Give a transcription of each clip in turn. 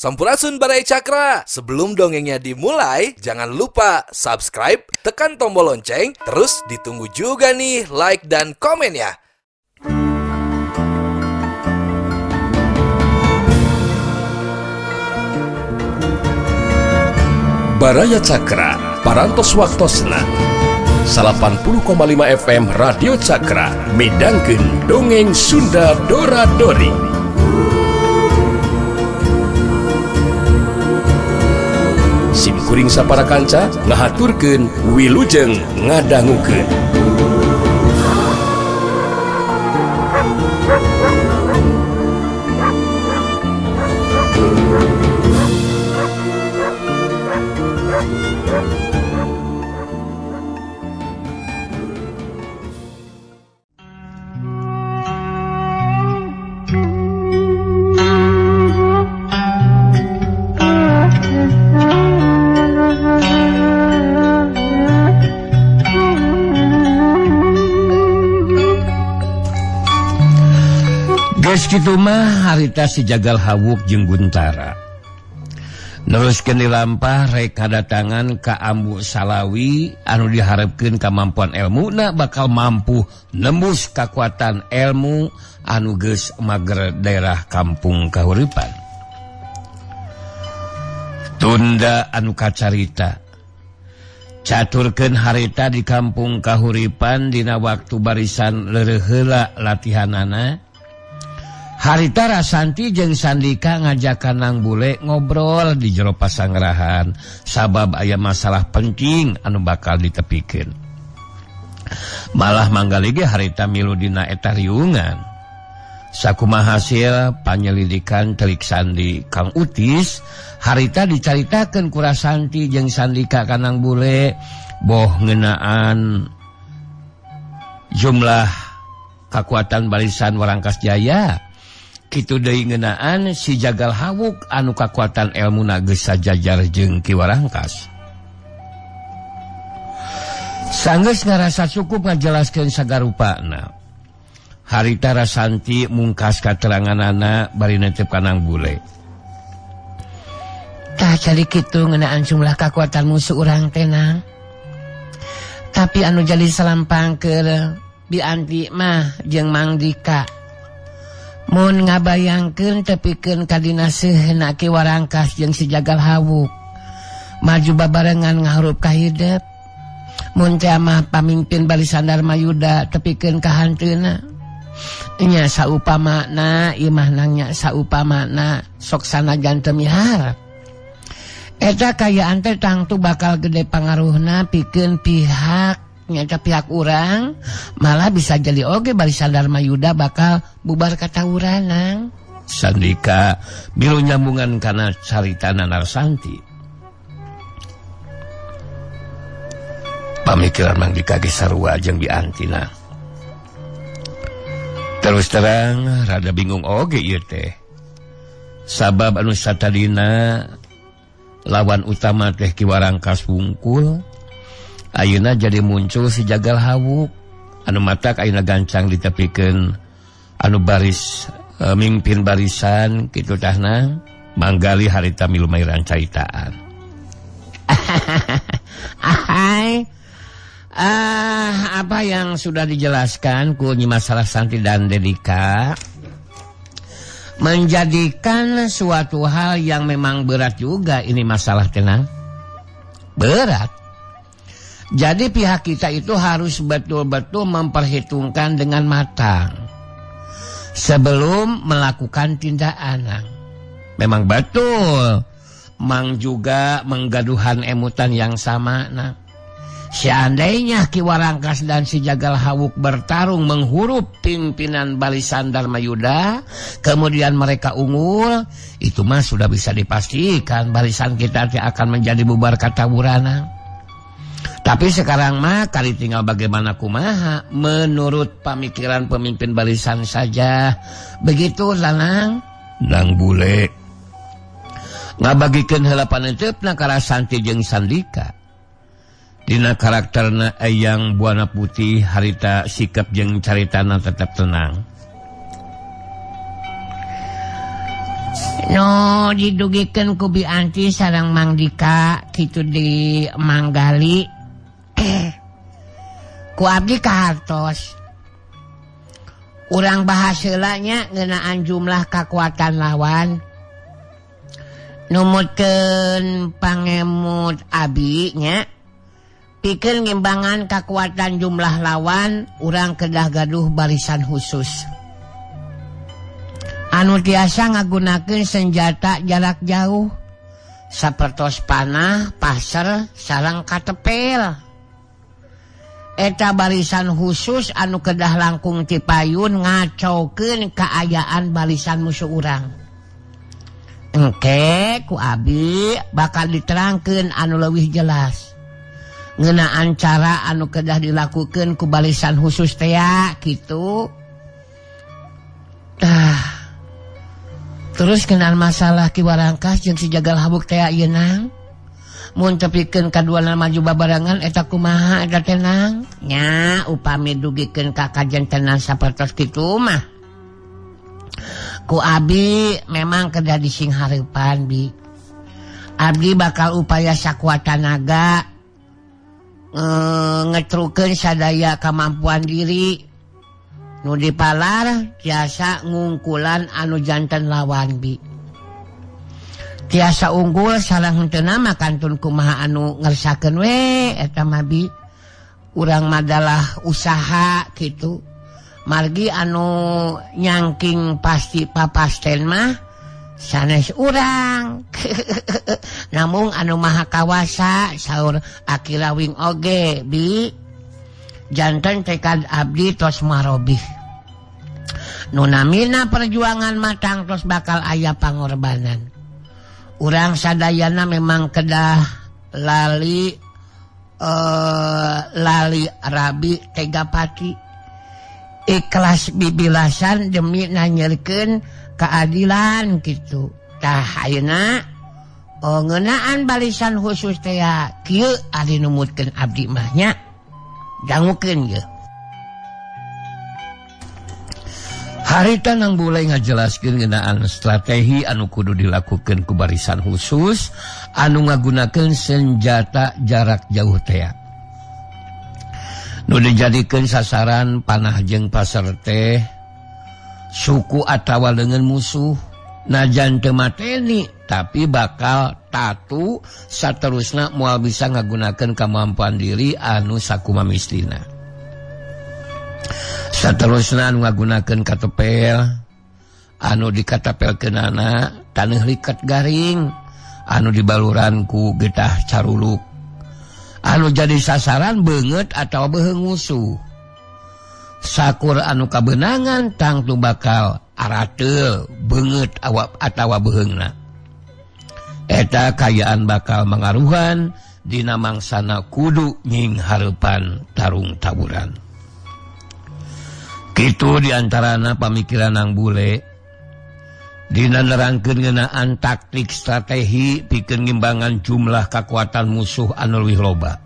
Sampurasun Baraya Cakra. Sebelum dongengnya dimulai, jangan lupa subscribe, tekan tombol lonceng, terus ditunggu juga nih like dan komennya. Baraya Cakra, Parantos Waktosna 80,5 FM Radio Cakra midangkeun dongeng Sunda Dora Dori. Sim kuring sapara kanca ngahaturkeun wilujeng ngadangukeun. Geus kitu mah harita si Jagal Hawuk jeung Guntara. Neruskeun dilampah rek kadatangan ka Ambu Salawi anu diharepkeun kamampuan elmuna bakal mampu nembus kakuatan elmu anu geus mager daerah kampung Kahuripan. Tunda anu kacarita caturkeun harita di kampung Kahuripan dina waktu barisan leureuh heula latihanana. Harita Rasanti jeung Sandika ngajakan Nang Bule ngobrol di jero pasangrahan sabab aya masalah penting anu bakal ditepikeun. Malah manggali ge harita milu dina eta riungan. Sakumaha hasil panyelidikan telik sandi Kang Utis, harita dicaritakeun ku Rasanti jeung Sandika ka Nang Bule boh ngeunaan jumlah kakuatan barisan Warangkas Jaya. Kitu deui ngeunaan si Jagal Hawuk anu kakuatan elmuna geus sajajar jeung Ki Warangkas. Sanggeus ngarasa cukup ngajelaskeun sagarupana. Harita Rasanti mungkas kateranganana bari netep ka Nang Bule. Tah jadi kitu ngeunaan jumlah kakuatan musuh urang teh Nang. Tapi anu jadi salampang keur Bianti mah jeung Mang Dika. Mun ngabayangkeun tepikeun ka dina seuheuna Ki Warangkas jeung si Jagal Hawuk maju babarengan ngahurup ka hidep. Mun teh mah pamimpin barisan Darmayuda tepikeun ka hanteuna. Nya saupamana ieu mah nangnya saupamana sok sanajan teu miharep. Eta kayaan teh tangtu bakal gede pangaruhna pikeun pihak nyata pihak urang, malah bisa jadi oge barisan Darmayuda bakal bubar katawuran Nang. Sandika milu nyambungan kana caritana Narsanti. Pamikiran Mang Dika ge sarua jeung Biantina. Terus terang rada bingung oge ieu teh. Sabab anu satadina lawan utama teh Ki Warangkas wungkul. Ayeuna jadi muncul si Jagal Hawuk anu matak ayeuna gancang ditepikeun anu baris mimpin barisan kitu tahna manggali harita milu mairan caritaan. Ahai. Apa yang sudah dijelaskan ku Nyi Mas Rasanti dan Dedika menjadikan suatu hal yang memang berat juga ini masalah tenang. Berat. Jadi pihak kita itu harus betul-betul memperhitungkan dengan matang sebelum melakukan tindakan. Memang betul, Mang juga menggaduhan emutan yang sama. Nah, seandainya Ki Warangkas dan si Jagal Hawuk bertarung menghurup pimpinan barisan Darmayuda, kemudian mereka unggul, itu mah sudah bisa dipastikan barisan kita tidak akan menjadi bubar katawurana. Tapi sekarang mah kali tinggal bagaimana kumaha menurut pamikiran pemimpin barisan saja. Begitu Lanang. Nang Bule ngabagikeun heula panenteupna ka Rasanti jeung Sandika. Dina karakterna Eyang Buana Putih harita sikap jeung caritana tetap tenang. No didugikeun ku Bi Anti sareng Mang Dika kitu di Manggali. Ku abdi kahartos. Urang bahas heula nya ngeunaan jumlah kakuatan lawan. Numutkeun pangemut abi nya pikeun ngimbangan kakuatan jumlah lawan urang kedah gaduh barisan khusus. Anu tiasa ngagunakeun senjata jarak jauh sapertos panah, paser, sareng katepel. Eta barisan khusus anu kedah langkung tipayun ngacaukeun kaayaan barisan musuh urang. Engke ku abi bakal diterangkeun anu leuwih jelas ngeunaan cara anu kedah dilakukeun ku barisan khusus teh kitu. Tah terus kenal masalah Ki Warangkas jeung si Jagal Habuk teh ieu nang. Mun tepikeun kaduana maju babarengan eta kumaha eta teh nang? Nya upami dugikeun ka kajentenan sapertos kitu mah. Ku abi memang kedah dising hareupan bi. Abdi bakal upaya sakuat tanaga ngetrukeun sadaya kemampuan diri. Nu dipalar tiasa ngungkulan anu janten lawan bi. Tiasa unggul sareng henteu mah kantun kumaha anu ngersakeun we eta mah bi. Urang madalah usaha kitu. Margi anu nyangking pasti papasten mah sanes urang. Namung anu maha kawasa saur akirawing oge bi. Janten tekad abdi tos marobih. Nu namina perjuangan matang tos bakal aya pangorbanan. Urang sadayana memang kedah lali lali rabi tegapati. Ikhlas bibilasan demi nanyerkeun keadilan kitu. Tah ayeuna ngeunaan barisan khusus teh kieu ari numutkeun abdi mah nya. Dangukeun ye. Harita nang mulai ngajelaskeun ngeunaan strategi anu kudu dilakukeun ku barisan khusus anu ngagunakeun senjata jarak jauh teh. Nu dijadikeun sasaran panah jeung paser teh suku atawa leungeun musuh najan teu mateni tapi bakal tatu saterusna moal bisa ngagunakeun kemampuan diri anu sakumamistina. Saterusna anu ngagunakeun katepel anu dikatepelkeunana taneuh liket garing anu dibaluran ku getah caruluk anu jadi sasaran beungeut atawa beuheung musuh. Sakur anu kabeunangan tangtu bakal arateul beungeut awak atawa beuheungna. Eta kayaan bakal mangaruhan dina mangsana kudu nying hareupan tarung taburan. Kitu diantarana pamikiran nang bule dina nerangkeun ngeunaan taktik strategi pikeun ngimbangan jumlah kakuatan musuh anu leuwih loba.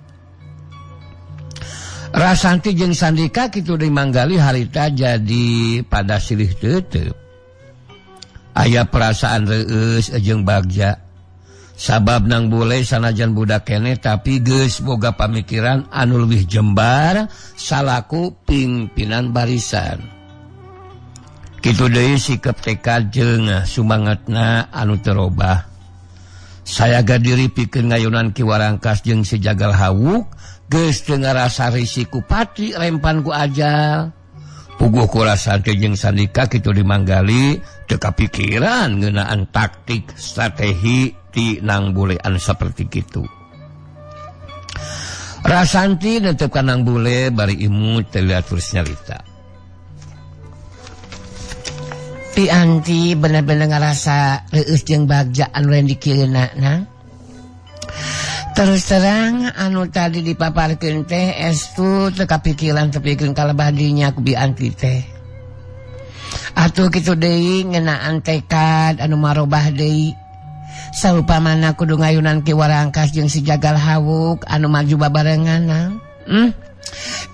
Rasanti jeung Sandika kitu di Manggali harita jadi pada silih teuteub. Aya perasaan reueus jeung bagja. Sabab nang bule sanajan budak keneh tapi geus boga pamikiran anu leuwih jembar salaku pimpinan barisan. Kitu deui sikep tekad jeung sumangatna anu teu robah. Sayaga diri pikeun ngayunan Ki Warangkas jeung si Jagal Hawuk geus teu ngarasa risiku pati rempan ku ajal. Puguh ku Rasanti jeung Sandika kitu di Manggali teu kapikiran ngeunaan taktik strategi ti nang bulean saperti kitu. Rasanti netep ka nang bule bari imut teu terus nyarita. Pi Anti bener-bener ngarasa reueus jeung bagja anu lain dikieuna nang. Terus terang anu tadi dipaparkeun teh estu teu kapikiran tepikeun kalebah dinya ku Bi Anti teh. Atuh kitu deui ngeunaan tekad anu marobah deui. Saupamana kudu ngayunan Ki Warangkas jeung si Jagal Hawuk anu maju babarengan nang.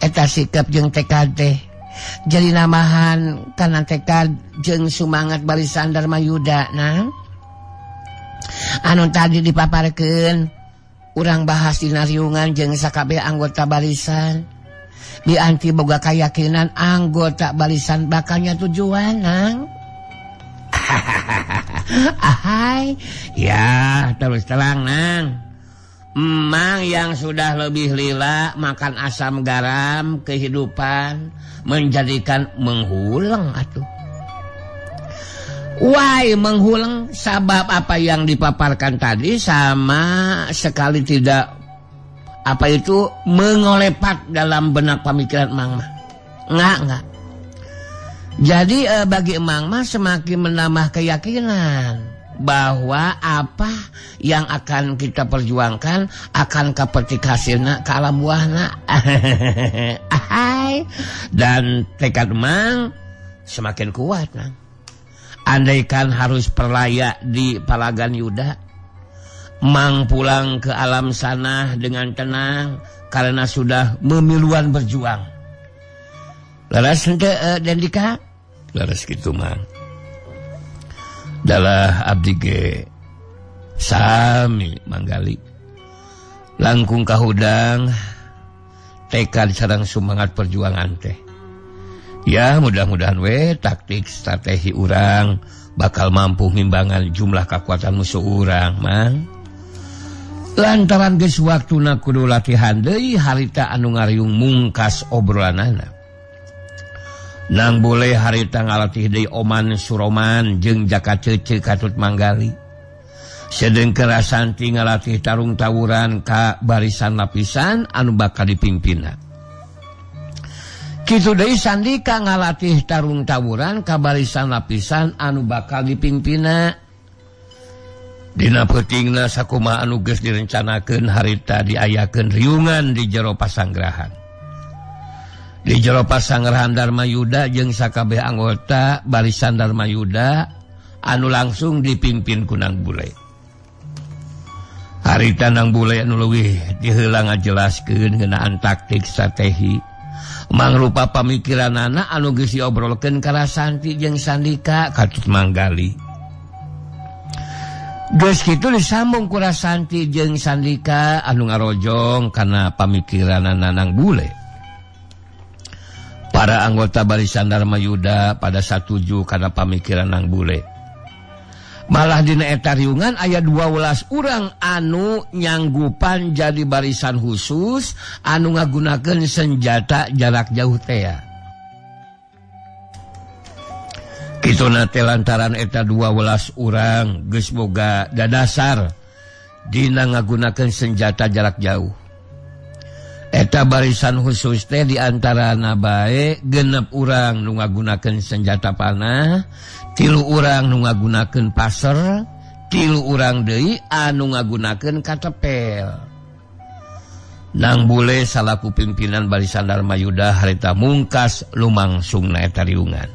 Eta sikap jeung tekad teh jadi namahan kana tekad jeung sumangat barisan Darma Yuda nang. Anu tadi dipaparkeun urang bahas dina riungan jeung sakabeh anggota barisan. Bianti boga keyakinan anggota barisan bakalnya tujuan nang. Ahai, ya terus terang nang. Emang yang sudah lebih lila makan asam garam kehidupan menjadikan menghuleng atuh. Why menghuleng? Sabab apa yang dipaparkan tadi sama sekali tidak apa itu mengolepat dalam benak pemikiran Mang mah. Enggak. Jadi bagi Mang mah semakin menambah keyakinan bahwa apa yang akan kita perjuangkan akan kapetik hasilna ka alam buahna. Ahai. Dan tekad Mang semakin kuat Nang. Andaikan harus perlaya di Palagan Yuda, Mang pulang ke alam sana dengan tenang karena sudah memiluan berjuang. Leres henteu Dendika? Leres kitu Mang. Dalah abdi ge sami manggali. Langkung kahudang tekad sareng sumangat perjuangan teh. Ya mudah-mudahan we taktik strategi urang bakal mampu ngimbangan jumlah kekuatan musuh urang Mang. Lantaran geus waktuna kudu latihan deui harita anu ngariung mungkas obrolanana. Nang boleh harita ngalatih deui Oman Suroman jeung Jaka Cece katut Manggali. Sedengkeun Rasanti ngalatih tarung tawuran ka barisan lapisan anu bakal dipimpinna. Kitu deui Sandika ngalatih tarung tawuran ka barisan lapisan anu bakal dipimpinna. Dina peutingna sakumaha anu geus direncanakeun harita diayakeun riungan di jero pasanggrahan. Di jero pasanggrahan Dharma Yuda jeung sakabeh anggota barisan Dharma Yuda anu langsung dipimpin ku Nang Bule. Harita Nang Bule anu leuwih diheula ngajelaskeun ngeunaan taktik strategi. Mangrupa pamikiranana anu geus diobrolkeun ka Rasanti jeung Sandika katut Manggali. Geus kitu disambung ku Rasanti jeung Sandika anu ngarojong kana pamikiranana Nang Bule. Para anggota barisan Dharma Yuda pada satuju kana pamikiran Nang Bule. Malah dina eta riungan aya 12 urang anu nyanggupan jadi barisan khusus anu ngagunakeun senjata jarak jauh tea. Kituna teh lantaran eta 12 urang geus boga dadasar dina ngagunakeun senjata jarak jauh. Eta barisan khusus teh diantarana bae 6 urang nu ngagunakeun senjata panah, 3 urang nu ngagunakeun paser, 3 urang deui anu ngagunakeun katepel. Nang Bule salaku pimpinan barisan Dharma Yuda harita mungkas lumangsungna eta riungan.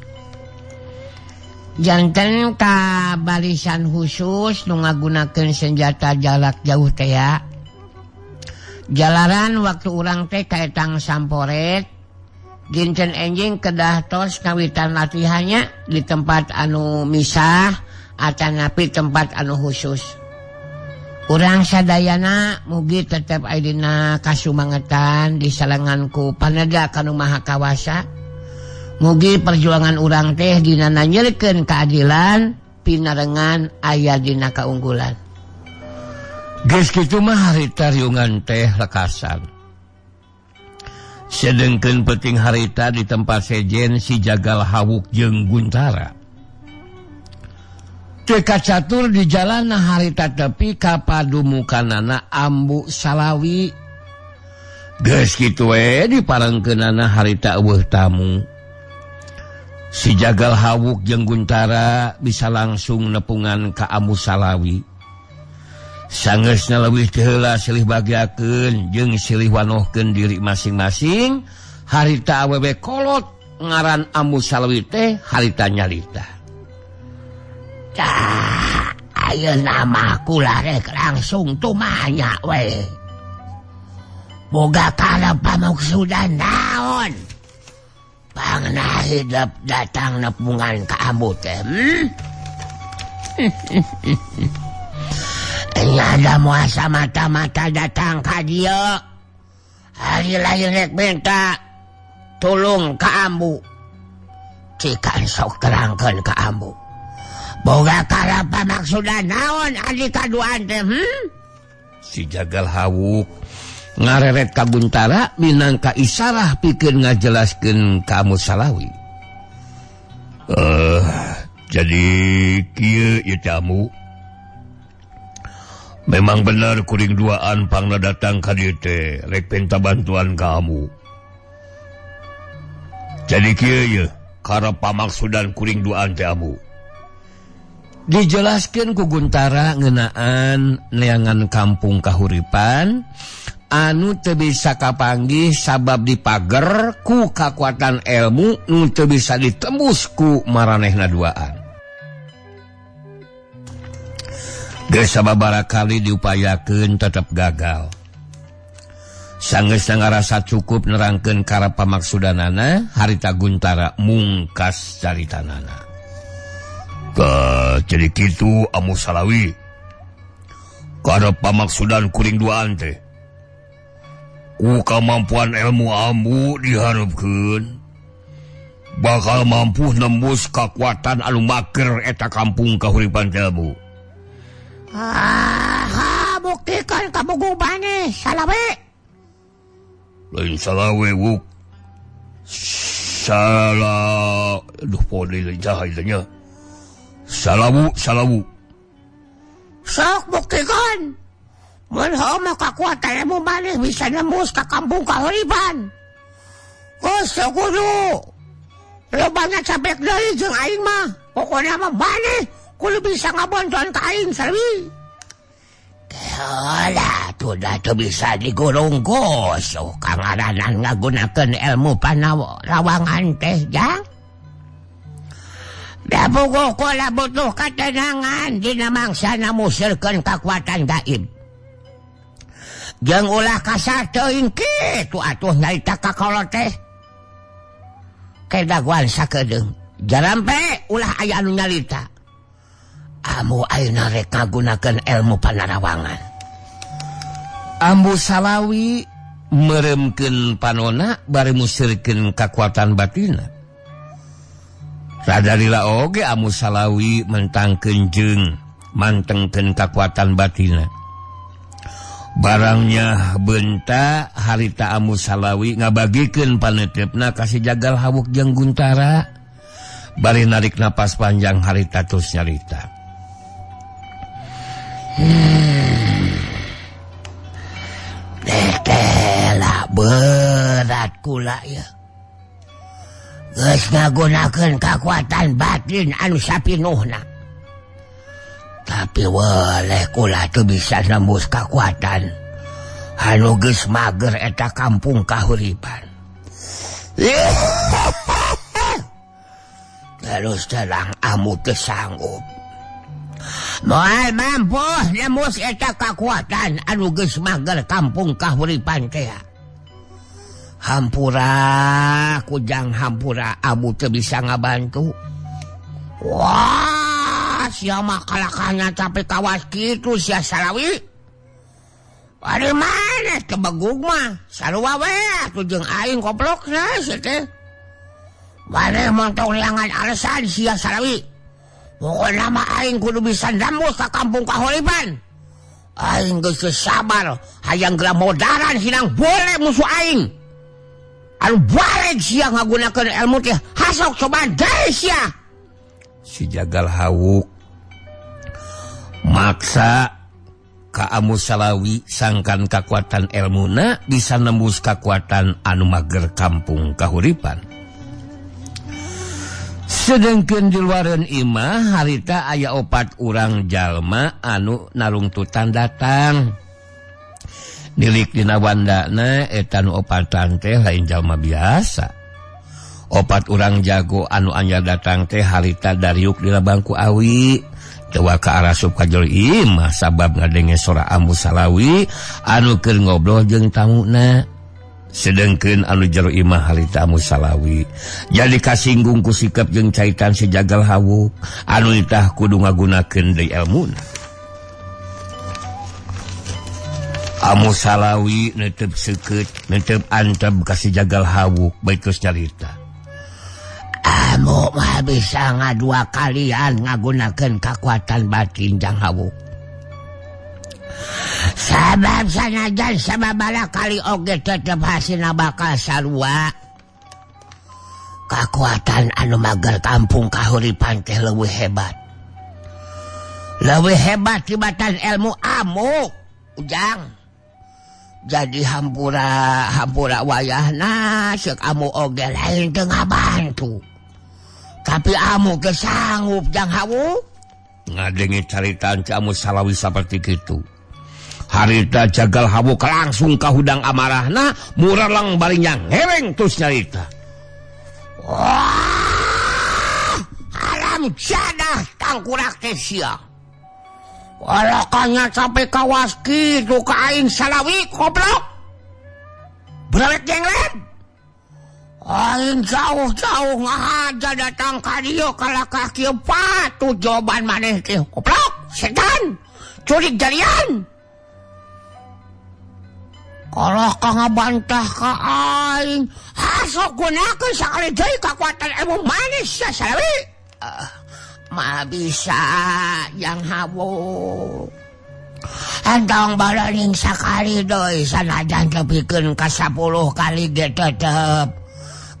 Janten ka barisan khusus nu ngagunakeun senjata jarak jauh teh ya. Jalaran waktu urang teh kaetang samporet dinten enjing kedah tos ngawitan latihannya di tempat anu misah atanapi tempat anu khusus. Urang sadayana mugi tetep aya dina kasumangetan disalengan ku paneda kanu Maha Kawasa. Mugi perjuangan urang teh dina nanyerkeun keadilan pinarengan aya dina kaunggulan. Geus kitu mah harita riungan teh lekasan. Sedengkeun peuting harita di tempat sejen si Jagal Hawuk jeung Guntara. Teu kacatur di jalan harita tepi ka padumukanana Ambu Salawi. Geus kitu we diparengkeunana harita eueuh tamu. Si Jagal Hawuk jeung Guntara bisa langsung nepungan ka Ambu Salawi. Sangeusna leuwih teu heula silih bagiakeun jeung silih wanohkeun diri masing-masing. Harita awewe kolot ngaran Ambu Salawi teh harita nyalita. Cah, ayeuna mah kula rek langsung tumanya we. Boga kana pamaksudan naon? Pangna hidep datang nepungan ka Ambu teh. Ada muasa mata-mata datang ka dieu. Ari lain rek minta tulung ka ambu. Cikan sok terangkeun ka ambu. Boga karapa maksudan naon adi kaduaan teh? Si Jagal Hawuk ngareret ka Guntara minangka isarah pikeun ngajelaskeun ka Amu Salawi. Jadi kieu ieu teh Amu. Memang benar kuring duaan pangna datang ka dieu teh rek minta bantuan ka Amu. Jadi kieu ye karep pamaksudan kuring duaan teh Amu. Dijelaskeun ku Guntara ngeunaan neangan kampung Kahuripan anu teu bisa kapanggih sabab dipager ku kakuatan ilmu nu teu bisa ditembus ku maranehna duaan. Geus sababaraha kali diupayakeun tetep gagal. Sanggeus ngarasa cukup nerangkeun karep pamaksudanana, harita Guntara mungkas caritanana. Jadi kitu Amu Salawi. Karep pamaksudan kuring duaan teh. Ku kamampuan ilmu Ambu diharapkeun bakal mampu nembus kakuatan anu mager eta kampung Kahuripan teh Ambu. Ah, buktikan kabogoh maneh Salawe. Lain Salawe wuk. Salah, aduh pode lain saha ieu nya. Salawu, salawu. Sok buktikan. Mun heuh mah kakuatan ilmu maneh bisa nembus ka kampung Kahuripan. Geus teu kudu. Lobana capek deui jeung aing mah. Pokona mah maneh kudu bisa ngabonton ka aing Salawi. Keula tuh dah teu bisa digurung gosok kangaranan ngagunakeun ilmu panarawangan teh jang. Da bogoh kula butuh katenangan dina mangsana musirkeun kakuatan gaib. Jeung ulah kasar teuing kitu atuh nyarita ka kolot teh. Kedaguan sakedeung. Jarampe ulah aya anu nyarita. Ambu ayeuna rek ngagunakeun ilmu panarawangan. Ambu Salawi meremkeun panona bari musirkeun kakuatan batina. Rada lila oge Amu Salawi mentangkeun jeung mantengkeun kakuatan batina. Barangnya benta harita Amu Salawi ngabagikeun paneuteup ka si Jagal Hawuk jeung Guntara. Bari narik napas panjang harita terus nyarita. Tetela berat kula ya. Geus ngagunakeun kakuatan batin anu sapinuhna. Tapi weleh kula teu bisa nembus kakuatan anu geus mager eta kampung Kahuripan. Terus terang amu teu sanggup. Moal mampu nembus eta kakuatan anu geus mager kampung Kahuripan teh. Hampura kujang hampura abu teu bisa ngabantu. Wah, sia mah kalakana tapi kawas kitu sia Salawi. Ari maneh teu begug mah, sarua we atuh jeung aing goblokna sia teh. Maneh montong neangan alasan sia Salawi. Pokona mah aing kudu bisa nembus ka kampung Kahuripan. Aing geus sabar hayang geura modaran hinang boleh musuh aing. Anu bareg sia ngagunakeun ilmu teh hasok cobaan deui sia. Si Jagal Hawuk maksa ka Amu Salawi sangkan kakuatan elmuna bisa nembus kakuatan anu mager kampung Kahuripan. Sedengkeun di luareun imah harita aya opat urang jalma anu narungtutan datang. Nilik dina wandana eta nu opatan teh lain jalma biasa. Opat urang jago anu anyar datang teh harita dariuk dina bangku awi. Dewa ka arasup ka jero imah sabab ngadenge sora Amu Salawi anu keur ngobrol jeung tamuna. Sedengkeun anu jero imah harita Amu Salawi jadi kasinggung ku sikap jeung caitan si Jagal Hawuk anu itah kudu ngagunakeun deui elmuna. Amu Salawi netep seukeut netep antep ka si Jagal Hawuk bae geus nyarita. Amu mah bisa ngadua kalian ngagunakeun kakuatan batin Jang Hawuk. Sabab sanajan sababaraha kali oge tetep hasilna bakal sarua. Kakuatan anu mager kampung Kahuripan teh leuwih hebat. Leuwih hebat tibatan ilmu amu Ujang. Jadi hampura hampura wayahna seuk amu oge lain teu ngabantu. Tapi amu ge sanggup Jang Hawuk. Ngadenge caritaan Ki Amu Salawi saperti kitu. Harita Jagal Hawuk langsung kahudang amarahna murarlang bari ngereng terus nyarita. Wah, haram jadah tangkurak teh sia. Walakannya sampai kawas kitu ka aing Salawi goblok. Berewek jenglet. Aing jauh-jauh ngahaja datang ka dieu kalakah kieu patuh jawaban maneh teh goblok setan curik jarian. Kalau kau ngabantah ka aing, hasok gunakeun sakali deui kakuatan ilmu manis ya Salawi. Mah bisa Jang Hawuk. Entong baraning sakali deui sanajan tepikeun ka 10 kali ge tetep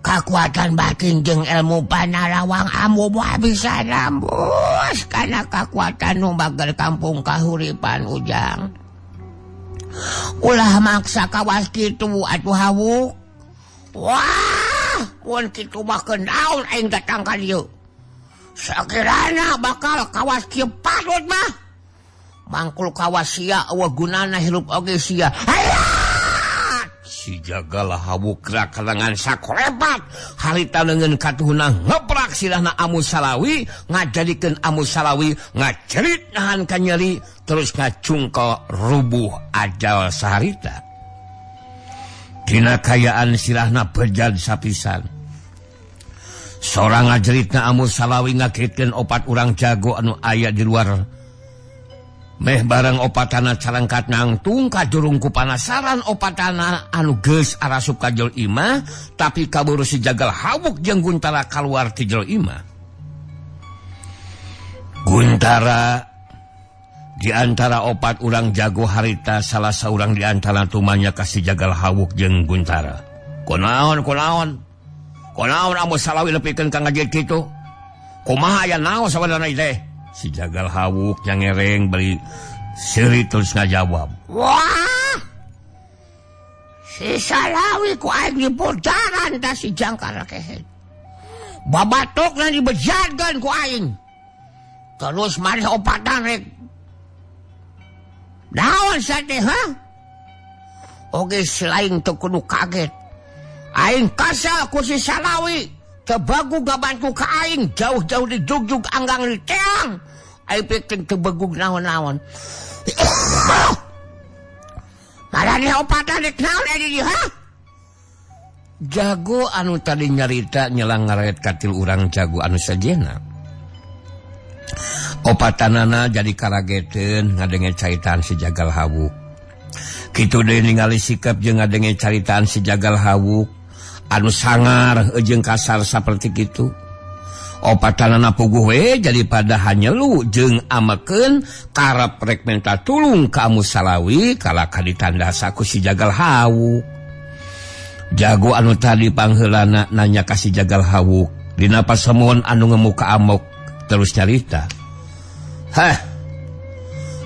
kakuatan batin jeung ilmu panarawang amu moal bisa nambus kana kakuatan nu bager kampung Kahuripan Ujang. Ulah maksa kawas kitu atuh Hawuk. Wah, mun kitu mah kenaon aing datang ka dieu. Sakirana bakal kawas kieu patut mah. Mangkul kawas sia eueuh gunana hirup oge sia. Hayat! Si Jagal Hawuk kalangan sakolebat harita leungeun katuhuna ngeprak sirahna Amu Salawi ngajadikeun Amu Salawi ngacerit nahan ka nyeri terus ngacungkel rubuh ajal saharita. Dina kayaan sirahna bejad sapisan. Sorang ngajeritna Amu Salawi ngakitkeun opat urang jago anu aya di luar. Meh bareng opatana carangkat nangtung kajurung ku panasaran opatana anu geus arasup ka jero imah tapi kaburu si Jagal Hawuk jeung Guntara kaluar ti jero imah. Guntara di antara opat urang jago harita salah saurang di antara tumanya ka si Jagal Hawuk jeung Guntara. Kunaon kunaon? Kunaon Amu Salawi lepikeun ka ngajet kitu? Kumaha aya naon sawadana teh? Si Jagal Hawuk yang ngereng beri seuri terus ngajawab. Wah! Si Salawi ku aing dipodaran ta si jangkar kehed. Babatokna dibejadkeun ku aing. Terus maneh opatan rek. Naon sia teh ha? Oge selain teu kudu kaget. Aing kasal ku si Salawi. Tebagug ngabantu ka aing jauh-jauh di jugjug anggang di teang. Aing pikeun tebagug naon-naon. Maraneh opatan rek naon aya di dieu ha? Jago anu tadi nyarita nyelang ngaret katil urang jago anu sajena. Opatanana jadi karageteun ngadenge caritaan si Jagal Hawuk. Kitu deui ningali sikap jeung ngadenge caritaan si Jagal Hawuk anu sangar jeung kasar saperti kitu. Opatanana puguh we jadi pada hanyelu jeung amekeun karep rek menta tulung ka Amu Salawi kalaka ditandasa ku si Jagal Hawuk. Jago anu tadi pangheulana nanya ka si Jagal Hawuk dina pasemon anu ngemu ka amok terus nyarita. Hah?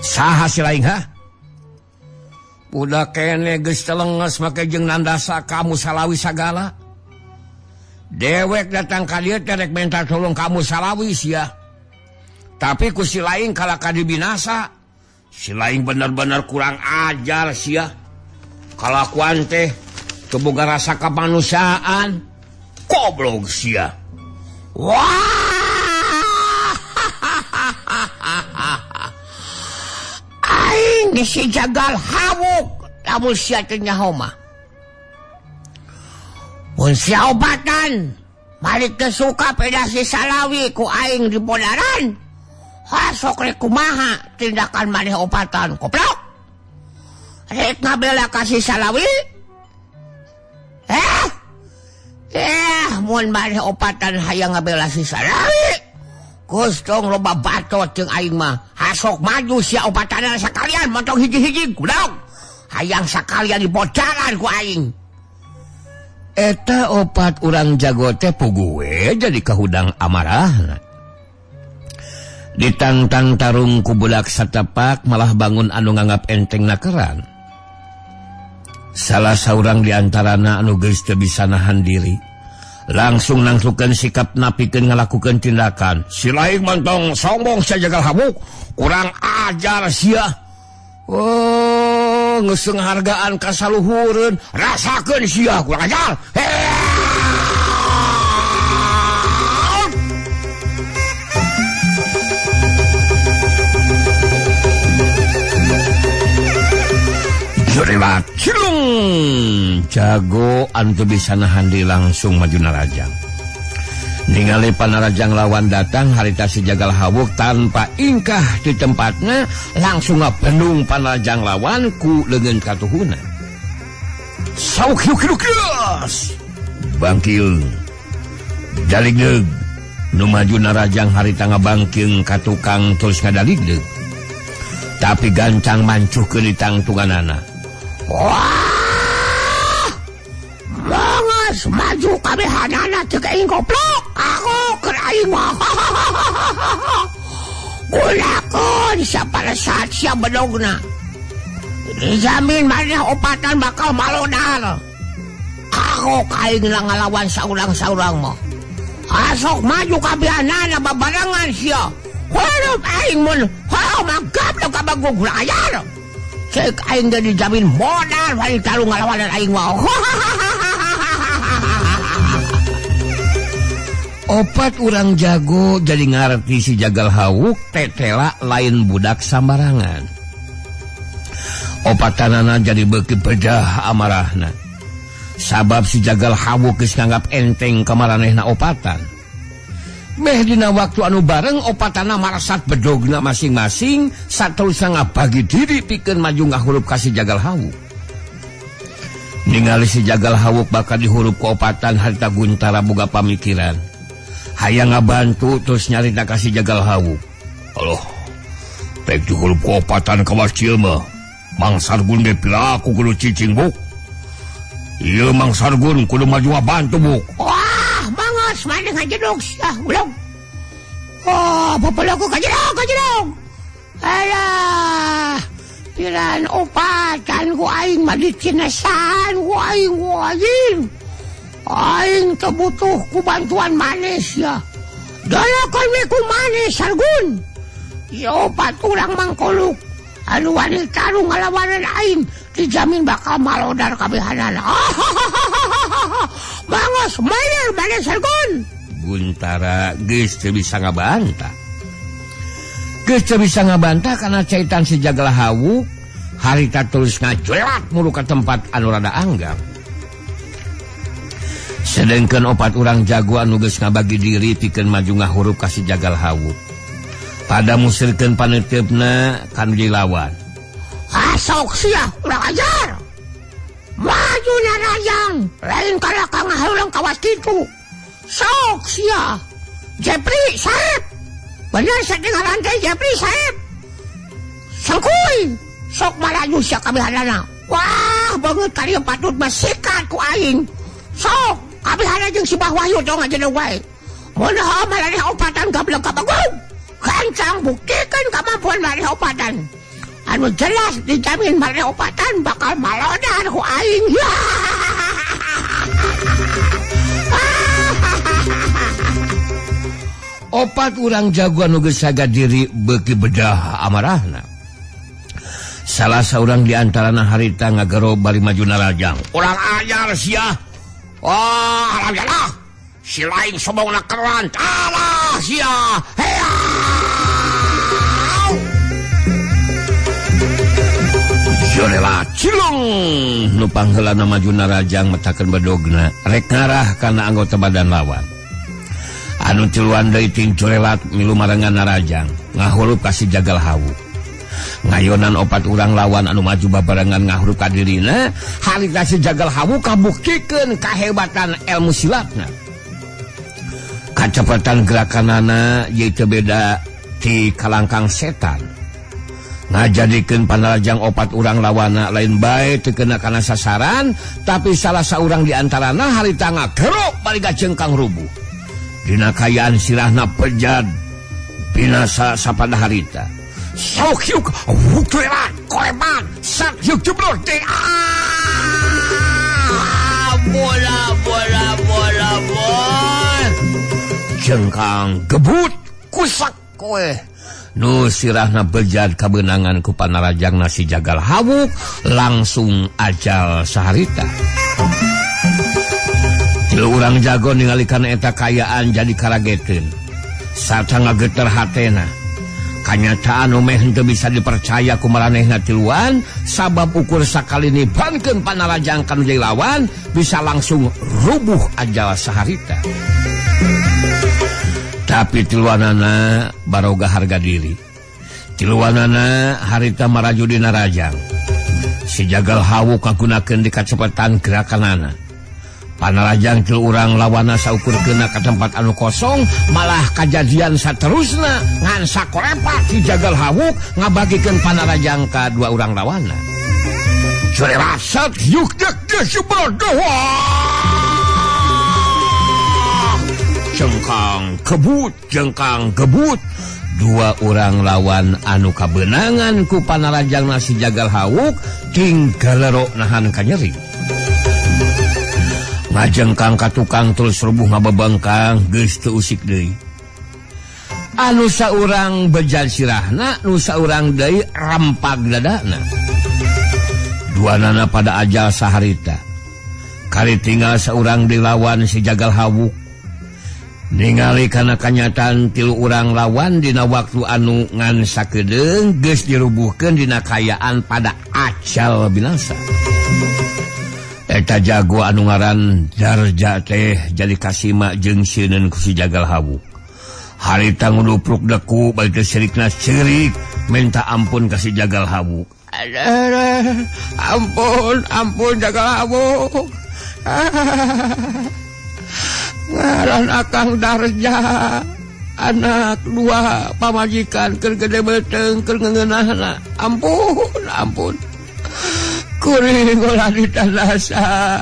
Saha si laing ha? Udah kene geus telenges make jeung nandasa ka Amu Salawi sagala. Dewek datang ka dieu teh rek minta tolong ka Amu Salawi sia. Tapi ku si laing kalaka dibinasa. Si laing bener-bener kurang ajar sia. Kalakuan teh teu boga rasa kemanusiaan. Goblok sia. Wah! Aing si Jagal Hawuk lamun sia teh nyaho mah. Mun sia obatan balik teu suka peda si Salawi ku aing di podaran. Hasok rek kumaha tindakan maneh obatan goblok. Rek ngabela ka si Salawi? Mun maneh opatan hayang ngabela si Salawi. Kustong loba batot jeung aing mah. Hasok maju sia opatanana sakalian montong hiji-hiji goblok. Hayang sakalian dibocaran ku aing. Eta opat urang jago teh puguh we jadi kahudang amarahna. Ditantang tarung ku budak satepak malah bangun anu nganggap enteng nakeran. Salah saurang diantarana anu geus teu bisa nahan diri, langsung nangtukeun sikap napikeun ngalakukeun tindakan. Si lain mantong sombong sia jagal habuk, kurang ajar sia. Oh, ngeuseng hargaan ka saluhureun, rasakeun sia kurang ajar. Jurilat cilung jago anu teu bisa nahan diri langsung maju narajang. Ningali panarajang lawan datang harita si jagal hawuk tanpa ingkah di tempatna langsung ngabendung panarajang lawan ku leungeun katuhuna. Sauk hiuk-hiuk bangkil daligdeug nu maju narajang harita ngabangkeung ka tukang terus ngadaligdeug. Tapi gancang mancuhkeun di tangtunganana. Wah! Mangas maju kabehanana cek aing goblok. Aku keur aing mah. Gunakeun sapara saat sia bedogna. Dijamin maneh opatan bakal malodar. Aku aing ngalawan saurang-saurang mah. Asok maju kabehanana babarengan sia. Hirup aing mun heuh mah gablok ka bagong layar. Cek aing ge dijamin modal wani tarung ngalawanan aing mah. Opat urang jago jadi ngarti si jagal hawuk tetela lain budak sambarangan. Opatanana jadi beuki bedah amarahna. Sabab si jagal hawuk geus nganggap enteng ka maranehna opatan. Meh dina waktu anu bareng opatana marsat bedogna masing-masing saterusna ngabagi diri pikeun maju ngahurup ka si jagal hawuk. Ningali si jagal hawuk bakal dihurup ku opatan harita Guntara boga pamikiran. Hayang ngabantu terus nyarita ka si jagal hawuk. Aloh, pek dihurup ku opatan kawas ieu mah. Mang Sargun ge piraku kudu cicing buk. Ieu Mang Sargun kudu maju ngabantu buk. Wah, mangas maneh ngajedog sia ulung. Oh, papalaku kajedog. Alah, piran opatan ku aing mah dicinasan ku aing aing. Aing teu butuh ku bantuan maneh sia. Dalakan we ku maneh Sargun. Ieu opat urang mangkoluk anu wani tarung ngalawanan aing dijamin bakal malodar kabehanana. Mangos maneh maneh Sargun. Guntara geus teu bisa ngabantah. Geus teu bisa ngabantah kana caitan si jagal hawuk harita terus ngajelat mulu ka tempat anu rada anggap. Sedengkeun opat urang jago anu geus ngabagi diri pikeun maju ngahurup ka si jagal hawuk. Pada musirkeun paneuteup-na kanu dilawan. Asok sia urang ajar. Maju narajang lain kana ka ngahurang kawas kitu. Sok sia. Jepri Saep. Bener sadengaran teh Jepri Saep. Sangkuy. Sok malaju sia kabehanana. Wah, banget kali patut mah sikat ku aing. Sok kabehana jeung si Bah Wahyu tong aja wae. Mun heuh maraneh opatan gablek ka bagong. Gancang buktikeun kemampuan maraneh opatan. Anu jelas dijamin maraneh opatan bakal malodar ku aing. Opat urang jago anu geus saga diri beuki bedah amarahna. Salah saurang di antarana harita ngagero bari maju narajang. Urang ajar sia. Oh, haram si lain sombongna keran. Alah sia. Heau. Jorela cilung nu pangheulana maju narajang metakeun bedogna rek ngarah kana anggota badan lawan. Anu tiluan deui ting corelat milu marengan narajang ngahurup ka si jagal hawuk. Ngayonan opat urang lawan anu maju babarengan ngahurup ka dirina, harita si Jagal Hawu kabuktikeun kahebatan ilmu silatna. Kacepatan gerakanana ye teu beda ti kalangkang setan. Ngajadikeun panarajang opat urang lawana lain bae teu kena kana sasaran, tapi salah saurang di antarana harita ngagerok bari gacengkang rubuh. Dina kayaan sirahna pejad binasa sapada harita. Sok yuk wuklebat kolebat sak yuk jeblok teh bola bola bola bola jengkang gebut kusak kowe nu sirahna bejad kabeunangan ku panarajang si Jagal Hawuk langsung ajal saharita. Tilu urang jago ningali kana eta kayaan jadi karageteun sarta ngageter hatena. Kanyataan omeh henteu bisa dipercaya ku maranehna tiluan sabab ukur sakali nibankeun panarajang kanu jadi lawan bisa langsung rubuh ajal saharita. Tapi tiluanana baroga harga diri. Tiluanana harita maraju dina rajang. Si Jagal Hawu kagunakeun di kacepetan gerakanana. Panarajang tilu urang lawana saukur kena ka tempat anu kosong malah kajadian saterusna ngan sakorepak si Jagal Hawuk ngabagikeun panarajang ka dua urang lawana. Jurerasat yuk dek jengkang kebut jengkang kebut dua urang lawan anu kabeunangan ku panarajang si Jagal Hawuk tinggal lerok nahan kanyeri. Ngajengkang ka tukang terus rubuh ngabebengkang geus teu usik deui. Anu saurang bejad sirahna, nu saurang deui rampag dadana. Duanana pada ajal saharita. Kari tinggal saurang dilawan si Jagal Hawuk. Ningali kana kanyataan tilu urang lawan dina waktu anu ngan sakedeung geus dirubuhkeun dina kayaan pada ajal binasa. Eta jago anu ngaran Darja teh jadi kasima jeung sieun ku si Jagal Hawuk. Harita ngudupruk deku bari teh sirikna ceurik minta ampun ka si Jagal Hawuk. Ampun, ampun Jagal Hawuk. Ngaran Akang Darja anak dua pamajikan keur gede beuteung keur ngeunahna. Ampun, ampun. Kuring ulah ditanasa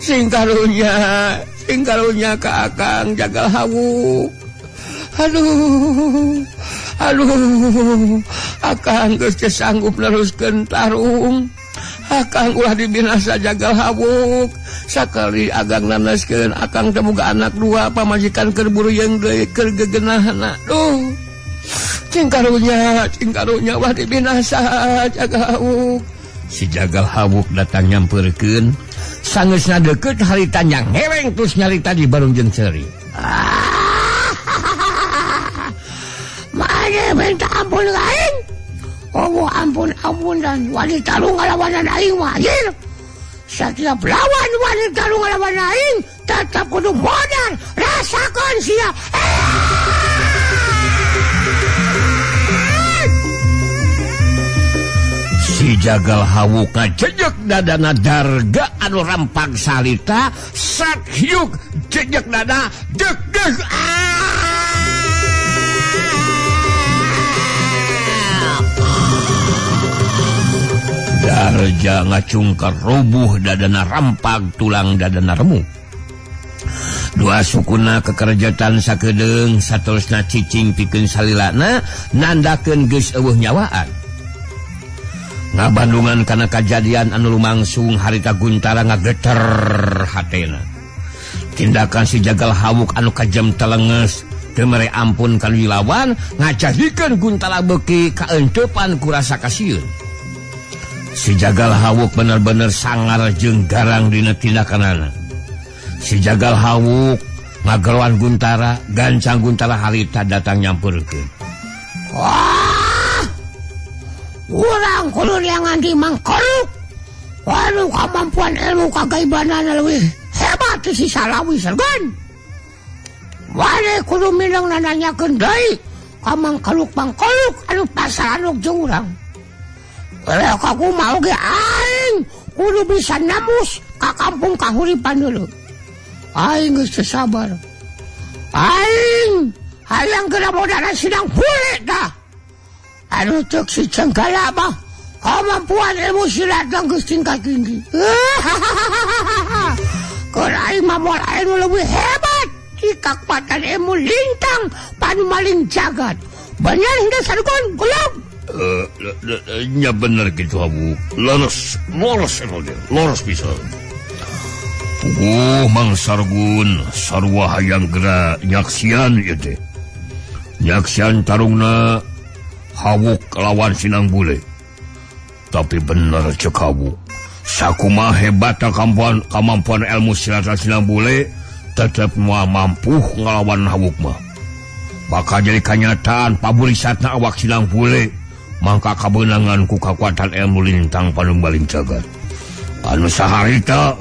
sing karunya ka Akang Jagal Hawuk. Aduh aduh Akang geus teu sanggup neruskeun tarung. Akang ulah dibinasa Jagal Hawuk. Sakali agang naneskeun Akang teh boga anak dua pamajikan keur buruyeng deui keur gegenahna. Duh sing karunya ulah dibinasa Jagal Hawuk. Si Jagal Hawuk datang nyamperkeun sangeusna deukeut harita ngereng terus nyarita di barung jeung ceuri. Mane minta ampun ka aing. Oh ampun ampun dan wani tarung ngalawanan aing mah anjir. Setiap lawan wani tarung ngalawan aing tetap kudu modal rasakeun sia. Si Jagal Hawuk ngajejek dadana Darga anu rampag salita sat hiuk jejek dada deg deg Darja ngacungkar rubuh dadana rampag tulang dadana remuk. Dua sukuna kekerjatan sakedeung saterusna cicing pikeun salilana nandakeun geus eueuh nyawaan. Ngabandungan kana kajadian anu lumangsung harita Guntara ngageter hatena. Tindakan si Jagal Hawuk anu kajam telenges teu mere ampun ka nu lawan ngajadikeun Guntara beuki kaeuntepan ku rasa kasieun. Si Jagal Hawuk bener-bener sangar jeung garang dina tindakanana. Si Jagal Hawuk ngageroan Guntara, gancang Guntara harita datang nyamperkeun. Wah! Urang kudu neangan di mangkoruk. Waduh kemampuan ilmu kagaibanan leuwih hebat ti si Salawi Sergon. Wale kudu minang nananyakeun deui Ka mangkaluk-mangkaluk anu pasaranuk jeung urang. Eleh kakumaha oge aing kudu bisa nembus ka kampung Kahuripan dulu. Aing geus teu sabar. Aing hayang geura modana Sinang Bule tah. Anu ceuk si Cenggala mah kemampuan ilmu silat geus tingkat tinggi. Keur aing mah moal aya nu leuwih hebat ti kakuatan ilmu lintang panumaling jagat. Bener henteu Sargon? Gelap. Nya bener gitu Abu. Leres, leres leres bisa. Puguh Mang Sargun sarua hayang geura nyaksian ieu teh. Nyaksian tarungna Hawuk lawan Sinang Bule. Tapi bener cek Hawuk. Sakumaha hebatna kemampuan ilmu silat Sinang Bule tetep moal mampu ngalawan Hawuk mah. Bakal jadi kanyataan paburisatna awak Sinang Bule mangka kabeunangan ku kakuatan ilmu lintang panungbaling jagat. Anu saharita